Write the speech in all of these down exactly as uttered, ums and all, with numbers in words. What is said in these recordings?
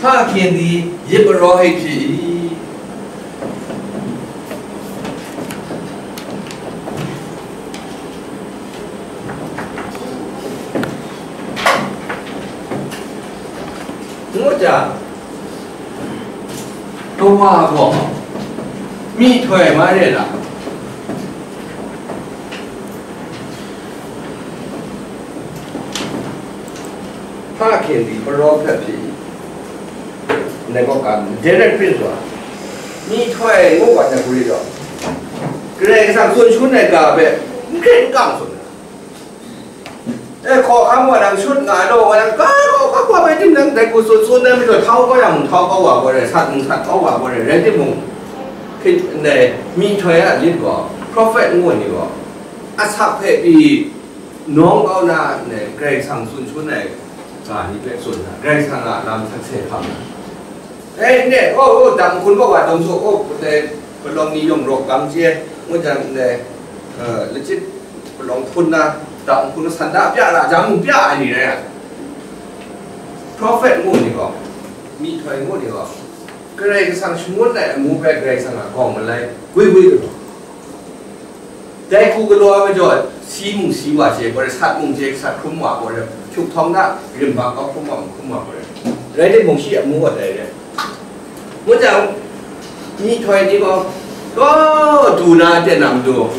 Hpa hkyen di yit maraw hpe hpyi i? Ngu jang, kawa gaw myihtoi mai re na? Hpa hkyen di maraw hpe hpyi i? Ndai kaw ka, Derek Prince wa, myihtoi ngu wa jang, Karai Kasang tsun shangun ai ga hpe n hkren n kang tsun ai. E, hkawhkam wa nang shut nga ai law, wa nang ka gaw ka gaw bai timung, dai hku tsun tsun ai majaw, htau kau yang mung htau kau wa gaw re, sat mung sat kau wa gaw re, rai timung, hkrit ndai myihtoi a lit gaw, prophet ngu ai ni gaw, asak hpe pyi nawng kau na, ndai Karai Kasang tsun shangun ai ga ni hpe tsun na, Karai Kasang a lam sakse hkam na. E, ne, oh, oh, dang hkun kaw wa dum su, oh, ndai palawng ni yawng raw gang chye, ngu jang, ndai, eh, lachyit palawng hpun na, dang hkun san da pya ra jang, mung pya ai ni rai nga. Prophet ngu ni gaw, myihtoi ngu ni gaw, Karai Kasang shangun ai amu hpe Karai Kasang a gawng malai gwi gwi lu. Dai hku galaw ai majaw, si mung si wa chye, gaw re, sat mung chye, sat hkrum wa, gaw re, hkyuk htawng na, rim hpa kau hkrum wa, hkrum wa, gaw re. Rai timung, shi amu gaw dai re. Ngu jang, myihtoi ni gaw, gaw du na aten a matu,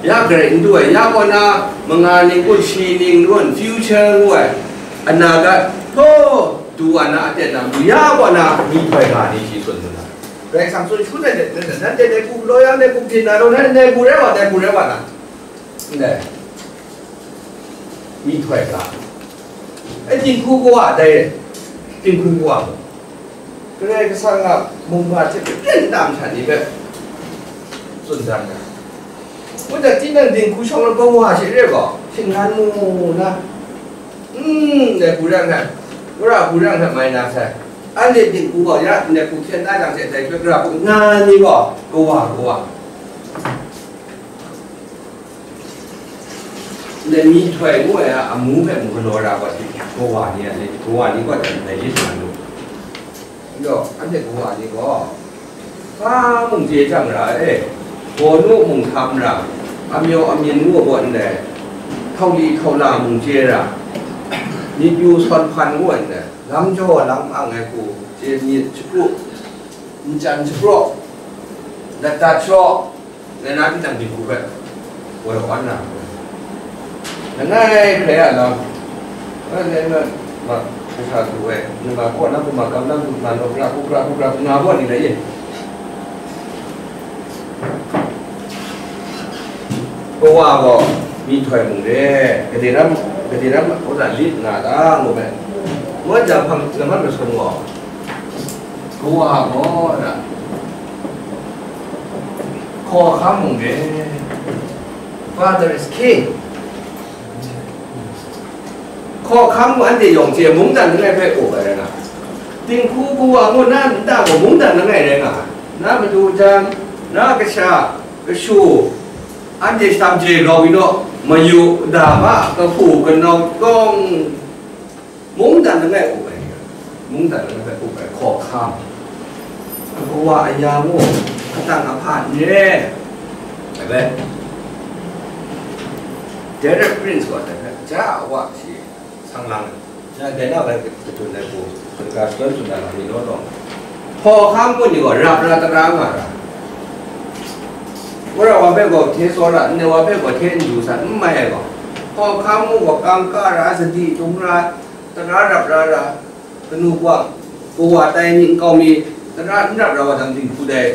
ya garai n du ai, ya gaw na, manga ning kun, shi ning kun, future ngu ai, anagat, gaw du wa na aten a matu, ya gaw na, myihtoi ga ni shi tsun mu na. Karai Kasang tsun shangun ai de, de, de, nanhte dai hku galaw yang, dai hku byin na law, nanhte dai hku rai wa, dai hku rai wa na. Ndai. Myihtoi ga. E, dinghku kawa dai, dinghku kawa. Karai Kasang a mungga hte maren na masha ni hpe tsun dan ai. Ngu jang, tinang dinghku shawng na kawa she re gaw, shinggan mu na. Hmm, ndai hku rai nna, gara hku rai nna mai na sai. Anhte dinghku gaw ya, ndai hku hkyen na jang hte dai hpe gara hku nga ni gaw, kawa, kawa. Ndai myihtoi ngu ai a amu hpe mung galaw ra gaw, kawa ni a, kawa ni gaw dai lit na lu. Njaw, anhte kawa ni gaw, hpa mung chye chyang ra e, bawnu mung htam ra, amyaw amyin ngu gaw ndai, htauli htaula mung chye ra, myit yu sawn hpan ngu ai ndai, lam jaw lam ang ai hku chye myit shapru, ncan shapraw, lat dat shaw, Ngai na tinang dinghku hpe woi wan na, langai hkrai a lam, ngai na ma, kasha du ai, nang a kaw na hku makam na hku na, nau pra hku pra hku pra hku nga gaw ni lai e. Kawa gaw myihtoi mung re, gade ram, gade ram, kaw na lit nga ta, ngu ai. Ngu jang hpang laman masum gaw, Kawa gaw na, hkawhkam mung re, Father is King. Hkawhkam mung anhte yawng chye, mungdan langai hpe up ai rai nga. Dinghku kawa ngu na nta gaw mungdan langai rai nga. Na madu jan, na kasha, kashu, anhte shadam je grau yu naw, mayu, dama, kahpu, kanau, tawng, Mungdan langai up ai, mungdan langai up ai hkawhkam, kawa aya mung, atang ahpa n re ai bai, Derek Prince wa dai hpe, ja a wa shi sang lang ai. Ya, dai na bai kadun ai hku, kaga shadawn tsun na lam ni law law, hkawhkam mung ni gaw rap ra tara nga ra. Wora wa hpe gaw hte tsawra, nne wa hpe gaw hte n du san, n mai ai gaw, hkawhkam mung gaw kangka ra, sadi dum ra, Tara rap ra ra, kanu wa, kawa tai ni nkau mi, tara n rap ra wa jang dinghku dai,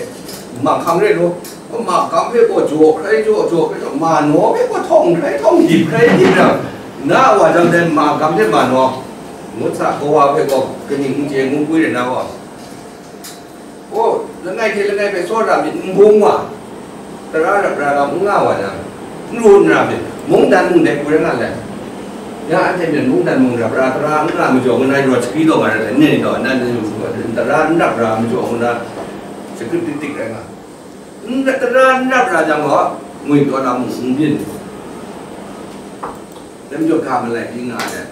mahkam re law, mahkam hpe gaw jaw hkrai jaw, jaw hkrai jaw, manaw hpe gaw htawng hkrai htawng, dip hkrai dip ra, na wa jang dai mahkam hte manaw, ngut sa, kawa hpe gaw kaning n chye, ngu pwi re na wa. O, langai hte langai hpe tsawra myit, n bung wa, tara rap ra lam n nga wa jang, n ru n ra myit, mungdan mung dai hku rai nga let. Ya anhte myit mungdan mung rap ra, tara n nga majaw, ngu na rawt shakri taw nga rai let, ni taw, nan tara n rap ra majaw, ngu na shakrit tik tik rai nga. N ra-, tara n rap ra jang gaw, ngwi taw na mung n byin. Dai majaw ga malai byi nga ai.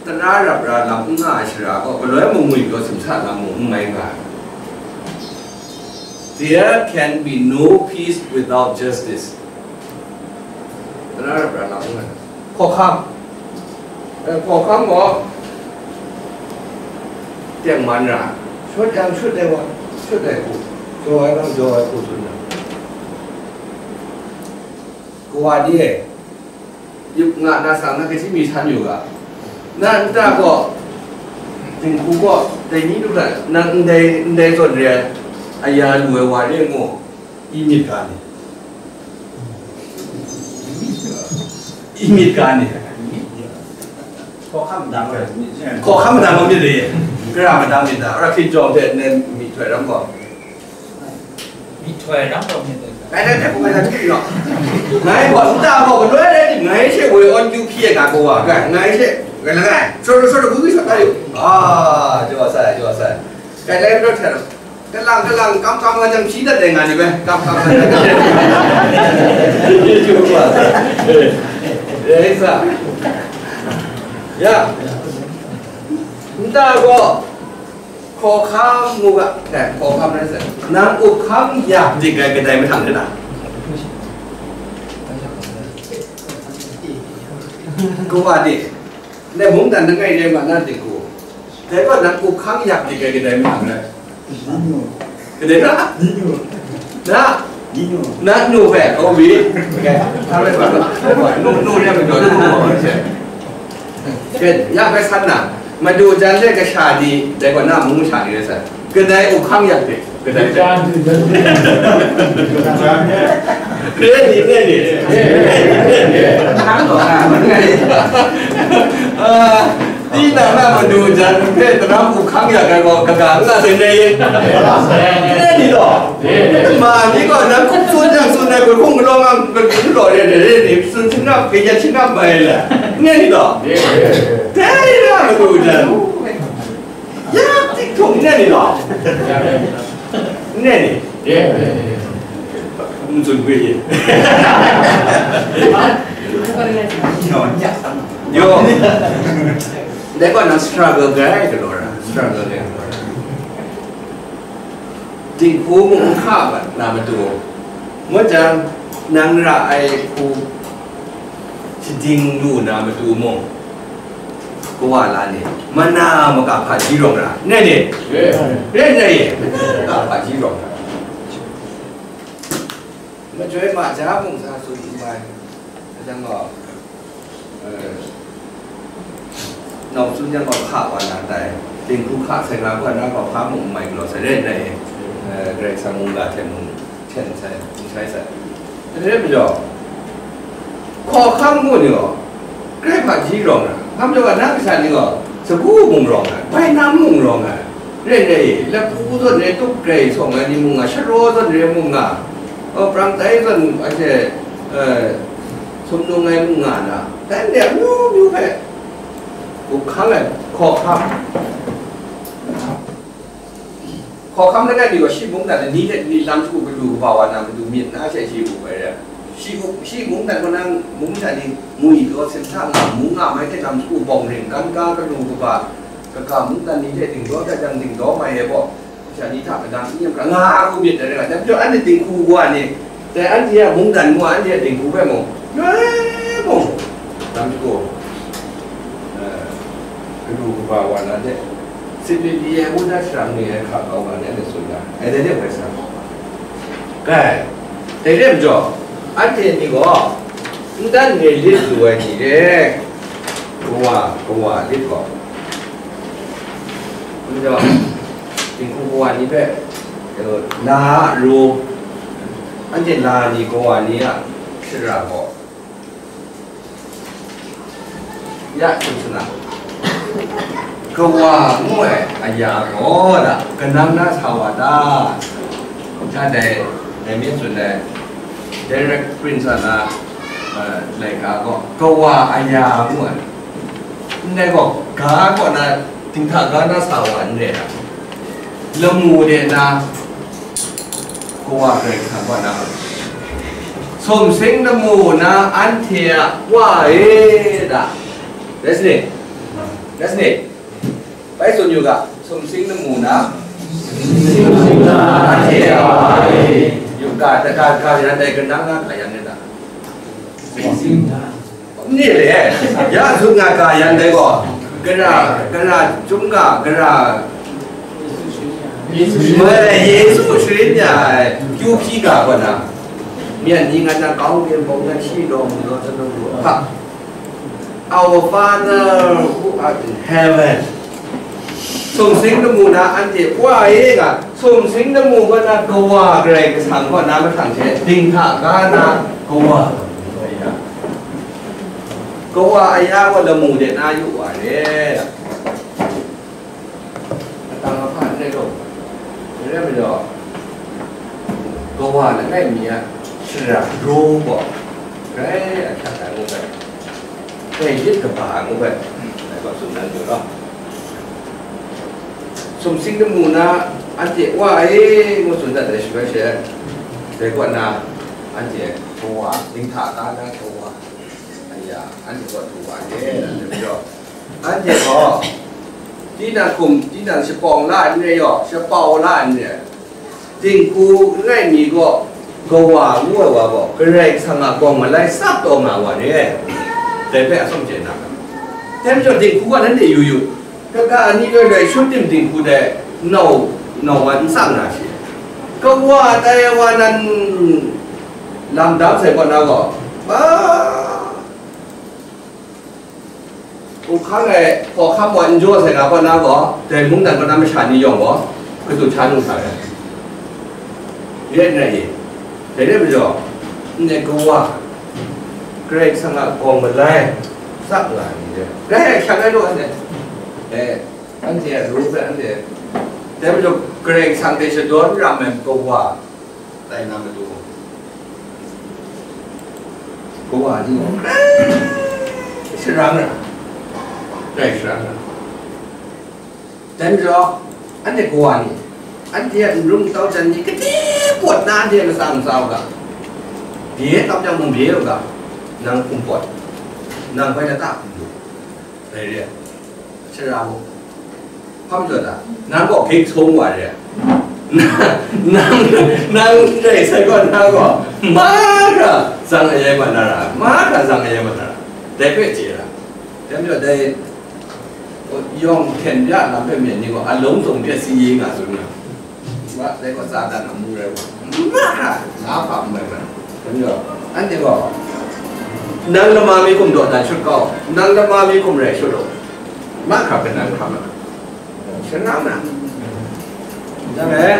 Tara rap ra lam n nga ai shara gaw, galoi mung ngwi gaw simsa lam mung n mai nga ai. There can be no peace without justice. Tara rap ra lam n nga ai. Hkawhkam. Eh, hkawhkam gaw, tengman ra, shut yang shut ai wa, shut ai hku, jaw ai lam jaw ai hku tsun ai. Kawa ni e, yup nga na sang na kaji mi san yu ga. Na nta gaw, dinghku gaw, dai ni lu hta, nang ndai, ndai zawn re ai, aya lu ai wa re ngu, i myit ga ni? I myit ga ni? Hkawhkam dang ai. Hkawhkam dang ai myit re. Kara madang myit da. Ara hkinjawng hte nang myihtoi ram gaw. Myihtoi ram gaw myit re. Ngai nang hte hpung ai nang hte yu naw. Ngai gaw nta gaw galoi rai tim, ngai she woi awn kyu hpyi ai ga kawa, ngai, ngai she, ngai langai, sor sor gwi gwi sa ga yu. Ah, jaw sai, jaw sai. Ngai lai rawt hte rau. Kalang, kalang, kam, kam nga jang hpyi dat ai nga ni bai. Kam, kam nga jang. Rai sa. Ya. Nta gaw, hkawhkam mu ga, eh, hkawhkam rai sa. Nang up hkam yak dik ai kadai mahtang rai na? Kawa ni, ndai mungdan langai rai ma na dinghku. Dai gaw nang up hkam yak dik ai kadai mahtang rai? Kadai na? Na? Na nu hpe, oh, wi. Nu, nu re ai majaw, nu, nu. Ke, ya bai san na, madu jan de kasha ni, dai gaw na mung masha ni rai san. Kadai up hkam yak de, kadai. Re ni, re ni. Ah, tinang na madu jan hpe taram up hkam yak ai gaw, kaga n nga sai re. Re ni law? Ma ni gaw, nang hkup tsun jang tsun ai, gwi hkung galaw nga, galaw re, re, re ni, tsun shingnap, kayat shingnap mai le. Re ni law? Dai na madu jan. Ya, tik tung, re ni law? Re ni? N tsun gwi ye. Yo. Dai gaw nang struggle grai galaw ra, struggle grai galaw ra. Dinghku mung n hka mat na matu, ngut jang, nang ra ai hku shading lu na matu mung, kawa la ni, mana maka hpaji rawng ra, ne ni? Rai nna ye, maka hpaji rawng ra. Majoi ma ja mung sa tsun n mai, a jang gaw, eh, nau tsun jang gaw hka wa na tai, dinghku hka sai nga gaw, na gaw hpa mung n mai galaw sai, rai nna ye, eh, Karai Kasang mungga hte mung hten sai, n sai sai. Dai rai majaw, hkawhkam ngu ni gaw, grai hpaji rawng ai, hkam jaw ai, na kasha ni gaw, sagu mung rawng ai, bainam mung rawng ai, rai nna e, lapu zawn re, tup grai sawng ai ni mung nga, sharaw zawn re mung nga, o, prang tai zawn, a she, eh, sumnung ai mung nga na, dai re amyu myu hpe, up hkam ai, hkawhkam. Hkawhkam langai mi gaw, shi mungdan ni hte ni lam shagu kadu kaba wa na matu myit na she shi up ai re. Shi up, shi mungdan kaw na mung sha ni ngwi taw, sin hta nga, mung nga mai hte lam shagu bawng ring, kan ka, kadu kaba, kaga mungdan ni hte dingdaw dat jang dingdaw mai ai gaw, sha ni hta madang n yam hkra nga, a ku myit dai rai nga, dai majaw anhte dinghku wa ni, dai anhte a mungdan ngu a, anhte a dinghku hpe mung, n rai mung, lam shagu, eh, kadu kaba wa na hte, sitlit li ai ngu na sharang ni ai hka kau nga ni, anhte tsun ga ai, dai de woi sa. Kai, dai de majaw, anhte ni gaw, n dan re lit lu ai ni re, kawa, kawa lit gaw, majaw, dinghku kawa ni hpe, na a ru, anhte na ni kawa ni a shara gaw, ya tsun sa na, kawa ngu ai aya gaw da, kanang na sa wa ta? Ja dai, dai myit tsun ai, Derek Prince a na, eh, laika gaw, kawa aya ngu ai. Ndai gaw, ga kaw na, dinghta ga na sa wa n re ai. Lamu de na, kawa Karai Kasang kaw na, sumsing lamu na anhte a Wa e da. That's it. That's it. Bai tsun yu ga, sumsing lamu na, yu ga, daga ga yan dai, kanang na ga yan ni na. Ni le, ya, zun nga ga yan dai gaw, gara, gara, chyum ga, gara, Yesu sharin ya ai, kyu hpyi ga gaw na, myen ni ngan na kau byen bawng na shi law mu law, sa law mu law, hpa. Our Father who art in heaven. Sumsing lamu na anhte Wa e nga, sumsing lamu gaw na Kawa Karai Kasang gaw na mahtang hte dinghta ga na Kawa. Kawa aya gaw lamu de na yu wa re. Atang ahpa n rai gaw, n rai majaw, Kawa langai mi a shara daw gaw, grai ahkyak ai ngu bai, grai lit kaba ai ngu bai, ngai gaw tsun dan yu law. Sumsing lamu na anhte Wa e ngu tsun dat ai shaloi she, dai kaw na anhte Kawa, dinghta ga na Kawa, aya, anhte gaw du wa ai, dai majaw, anhte gaw, tinang hkum, tinang shapawng la n re yaw, shapau la n re. Dinghku n rai mi gaw, Kawa ngu ai wa gaw, Karai Kasang a gawng malai tsap taw nga wa re. Dai hpe a sawm chye na. Dai majaw, dinghku gaw nanhte yu yu. Kaga ni loi loi shun tim dinghku dai, nau, nau man n tsang na shi. Kawa tai wa nan lam dam sai kaw na gaw, ba, Hkang ai hkawhkam wa n jaw sai na kaw na gaw, dai mungdan kaw na masha ni yawng gaw, kadu hta nu sa ai. Ret nna i, dai rai majaw, ndai Kawa, Karai Kasang a gawng malai, tsap nga ai ni re. Dai hkyak ai lu anhte. Eh, anhte a ru hpe anhte. Dai majaw, Karai Kasang hte shadawn ram ai Kawa, tai na matu, Kawa ni gaw grai sharang ai, grai sharang ai. Dai majaw, anhte Kawa ni, anhte a n rum tau jan ni, gade pawt na anhte matsa matsa u ga, bye tau jang mung bye u ga, nang hkum pawt, nang bai na ta hkum lu, dai re ai. Sara mu. Hpa majaw ta? Nang gaw gik sung wa re. Nang, nang, nang ndai sai gaw, nang gaw mahkra zang ayai mat na ra, mahkra zang ayai mat na ra. Dai hpe chye ra. Dai majaw dai yawng hkyen bya lam hpe myen ni gaw, alung zung pyaw si yi nga tsun nga. Wa, dai gaw Satan a mu rai wa. Mahkra, la hpa n mai mat. Dai majaw, anhte gaw, nang lama mi hkum dawdan shut kau, nang lama mi hkum rai shut u. Mahkra hpe nang hkam ai. Shanang na. Dai hpe,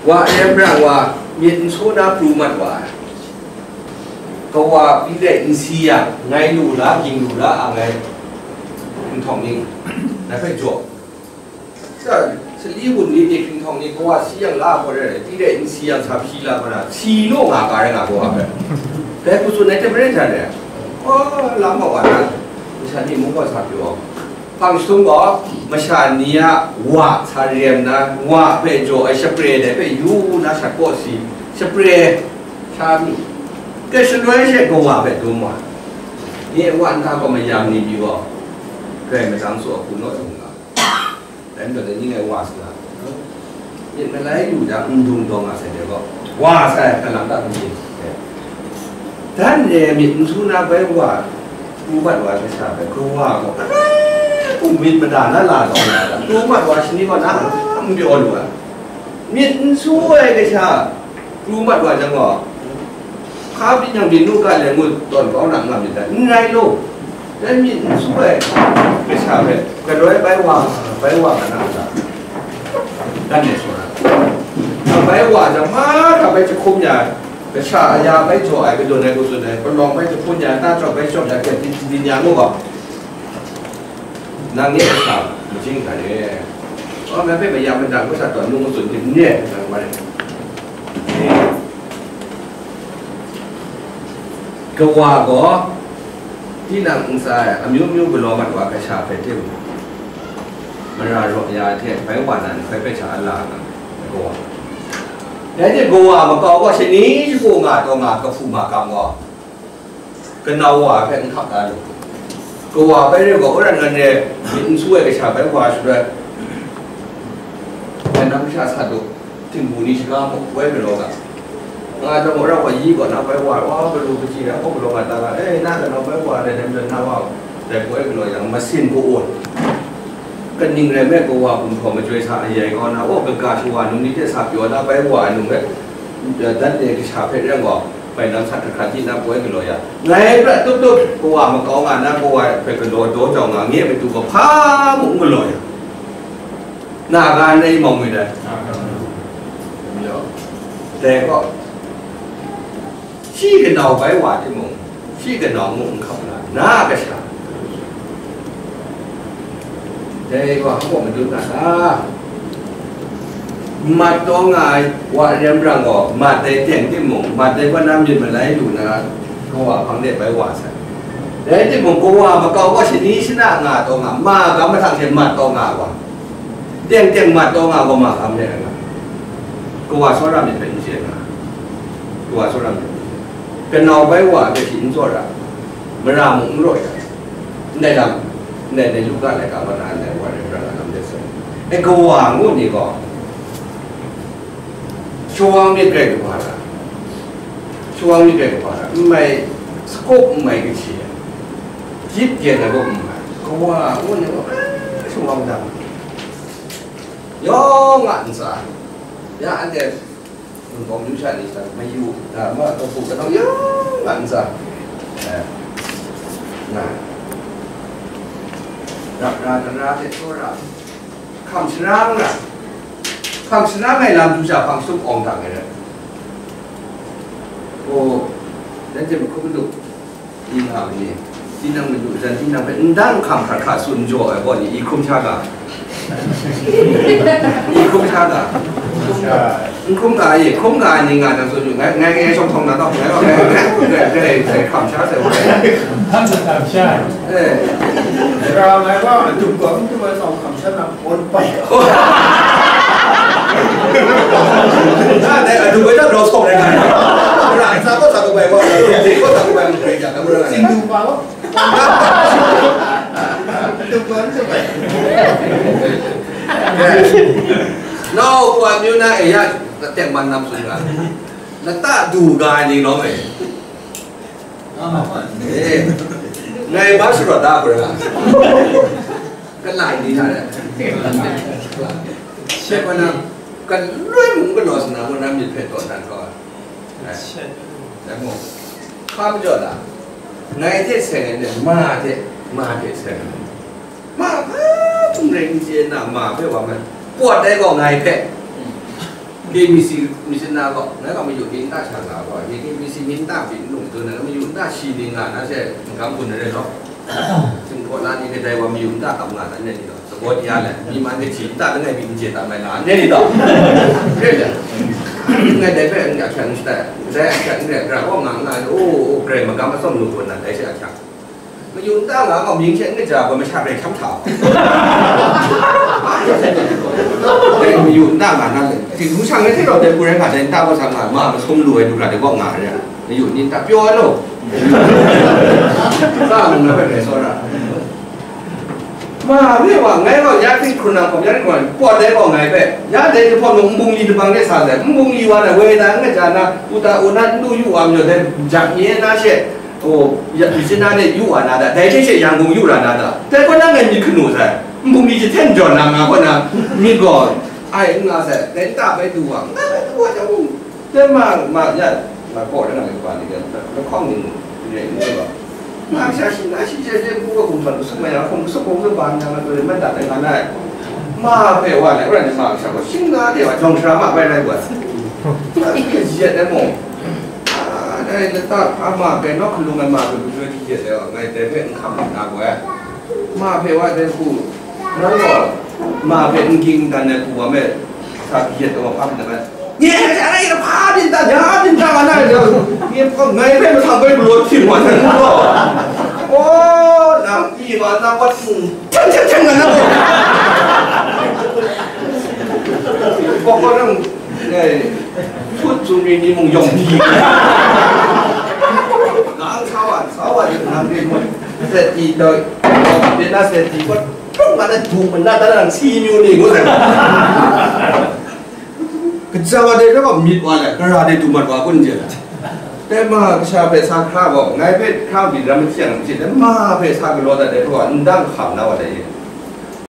wa, Abraham wa, myit n su na pru mat wa ai. Kawa pi de n si yang, ngai lu la, ging lu la, a ngai hkinhtawng ni, dai hpe jaw. Sa, sali gun ni, ni hkinhtawng ni, kawa si yang la, gaw rai, pi de n si yang, sa hpyi la, gaw na, si naw nga ga rai nga, kawa hpe. Dai hku tsun ai hte maren hta re, oh, lam ma wa na, masha ni mung gaw sa pyaw. Hpang jahtum gaw, masha ni a wa sa rem na, wa hpe jaw ai shapre dai hpe yu na shat kaw si, shapre sha mi, kai shaloi she kawa hpe dum wa. Nye wa nta gaw mayam ni pyi gaw, grai matang tsaw hku naw hkung nga. Dai majaw dai ni ngai wa sa na. Myit malai lu jang, n dung dawng nga sai de gaw, wa sai, hkalam ta hkrum yin. Dan e myit n su na bai wa, pru mat wa ai kasha hpe, kawa gaw, a, myit mada na la taw na, pru mat wa shani gaw na, n pyaw lu ai. Myit n su ai kasha, pru mat wa jang gaw, hpa byin yang byin nu ga le ngu tawn kau na nga myit dai, n rai law. Dai myit n su ai kasha hpe, galoi bai wa, bai wa nga na a ta? Dan e sa na. Bai wa jang, mahkra bai jahkum ya ai, kasha aya bai jaw ai, kadun ai, kutsun ai, palawng bai jahpun ya ai, na chyawm bai chyawm ya ai, byin byin ya ngu gaw, nang nye kasha majing hta e, aw, ngai hpe mayam madan masha tawn nu matsun tim n re, nang bai. Kawa gaw, tinang ntsa e amyu myu galaw mat wa kasha hpe tim, mara raw ya ai hte bai wa nan hkoi hpe sha ala nga ai, kawa. Rai timung, kawa makau gaw shani shagu nga taw nga, kahpu makam gaw, Kanau wa hpe n hkap da lu. Kawa bai re gaw, wora nan re myit n su ai kasha bai wa shaloi, hpainang kasha sat u, htingbu ni shaga hpawt poi galaw ga. Nga jang gaw, rau wa yi gaw, na bai wa, wa, galu kaji na hpawt galaw nga ta ga, e, na kanau bai wa, dai nem na wa, dai poi galaw yang, masin ko un. Kaning rai nme, kawa gumhpraw majoi sa ayai kau na, o, kaga shawa num ni hte sa pyaw na bai wa ai num rai, dan e kasha hpe rai gaw, hpainang sat hkrat hkrat di na poi galaw ya. Ngai prat tup tup, kawa makau nga na, kawa hpe galaw daw jau nga, nge matu gaw hpa mung n galaw ya. Na ga n rai mau ngwi dai. Dai gaw, shi kanau bai wa timung, shi kanau mung n hkap na, na kasha. Dai gaw hkawm madun na ta? Mat taw nga ai wa rem rang gaw, mat dai teng timung, mat dai kaw na myit malai lu na, kawa hpang de bai wa sai. Dai timung, kawa makau gaw shani shana nga taw nga, ma gam mahtang she mat taw nga wa. Teng teng mat taw nga gaw, ma gam de nga. Kawa tsawra myit hpe n chye nga. Kawa tsawra myit hpe n chye. Kanau bai wa hpe shi n tsawra. Mara mung n raw ya. Ndai lam, ndai, ndai Luka laika wa na ndai wa rai pra na lam de sai. E, kawa ngu ni gaw, shawang myit grai kaba ra, shawang myit grai kaba ra, n mai, scope n mai kaji, jip gen ai gaw n mai, kawa ngu ni gaw, shawang dang, yawng a ntsa, ya anhte, Wunpawng yu sha ni hta mayu, a, ma, kabu kanau yawng a ntsa, eh, nga, rap ra, tara hte tsawra, hkam sharang ra, hkam sharang ai lam du sha hpang shatup awng dang ai rai. O, nanhte mahkrum madu. Tinang ni, tinang madu jan tinang hpe ndang hkam hkra hkra tsun jaw ai gaw ni, i hkrum sha ga? I hkrum sha ga? N hkrum ga, i hkrum ga ni nga jang tsun yu, ngai, ngai, ngai shawng htawng na tawk, ngai, ngai, ngai, ngai, ngai, ngai hkam sha sai, ngai. Hkam sha, hkam sha. Eh. Ra ngai wa, a dup gaw, n dup ai sau hkam sha na. Won pai. Ah, dai, a du bai da rau sawng rai nga. Ra, sa ko sa ko bai ko, sa ko bai mo rai ja, ka mo rai. Sing du pa lo. Du pa, du pai. Nau kwa myu na e ya, tek man nam sun ga. Na ta du ga ni lo me. Eh, ngai ba sura da ko ra. Kalai ni hta rai. She kau na, kaloi mung galaw sa na, kaw na myit hpe taw dan kau ai. Dai mung, hpa majaw la, ngai hte seng ai ni, ma hte, ma hte seng ai ni. Ma hpa hpung rai n chye na, ma hpe wa man, pawt ai gaw ngai hpe. K B C myit na gaw, ngai gaw mayu ni nta sha nga gaw, K B C myit nta pyi n lung dun ai, mayu nta shi ni nga na she, n kam gun ai rai law. Jinghpaw la ni kadai wa mayu nta kap nga na, ni taw, sagaw ni ya le, mi man de hti nta langai mi n chye tam ai na, ni taw. Re le. Ngai dai hpe n ahkyak n shatai, dai ahkyak n rai, gra gaw nga nga, o, o, grai magam atsawm lu gaw na, dai she ahkyak. Mayu nta nga gaw, ming hte n kaja gaw, masha rai hkam hta. Dai mayu nta nga na le, Htingnu shang ai hte rau dai hku rai nga, dai nta gaw sa nga, ma masum lu ai du ra, dai gaw nga re. Mayu ni nta pyaw ai law. Sa mung na hpe rai tsawra. Ma re wa, ngai gaw ya hpring hkrun na hkawm, ya hpring hkrun na, pawt ai gaw ngai hpe, ya dai jahpawt mung nbung li dabang de sa sai, nbung li wa na, woi na, n kaja na, uta u na, n du yu wa majaw, dai jak mi na she, o, ya, myit na de yu wa na da, dai hte she Yangon yu ra na da, dai kaw na ngai myit hkanu sai, nbung li jahten jawn na nga kaw na, myit gaw, ai, n nga sai, dai nta bai du wa, nta bai du wa jang mung, Dai ma, ma, ya, ma kaw rai nga myit kaba ni, lahkawng ning re n rai ba. Ma sha shi na shi she je, npu wa gumhpraw lu sum ma ya, hkum lu sum hkum lu ba, nang a lu rai man dat ai nga na ai. Ma hpe wa lai, rai ni ma sha gaw, shing na de wa, jawng sara ma bai rai wa. Ma shi kaji ai mung. A, dai lata, a ma hpe nawk hkalung ai ma hpe lu joi kaji ai wa, ngai dai hpe n hkam na gaw ai. Ma hpe wa dai hku, nang gaw, ma hpe n ging n dan ai hku wa me, sa kaji ai wa hpa myit dai bai. Nye, nye, nye, nye, hpa byin dan, ya byin dan, nga na, nye, ngai hpe masang bai galaw htim wa na, ngu gaw. O, nang pyi ma, nang wat hpung, hteng, hteng, hteng, nga na gaw. Gaw, gaw, nang, nye, hput tsun ri ni mung yawng hti. Nang sa wa, sa wa. เศรษฐีโดย เป็นหน้าเศรษฐีก็ต้องมาได้ถูกมันหน้าตาหนังสี่มิวนี่ก็เลย กระจาวาเดก็มีว่าแหละกระดาษได้ถูกมันว่าคนเดียวแหละแต่มาประชาเป็นสาขาบอกไงเป็นข้าวบินรำเสียงจิตแล้วมาเป็นสาขาลอแต่เดี๋ยวว่าดังข่าวนะว่าแต่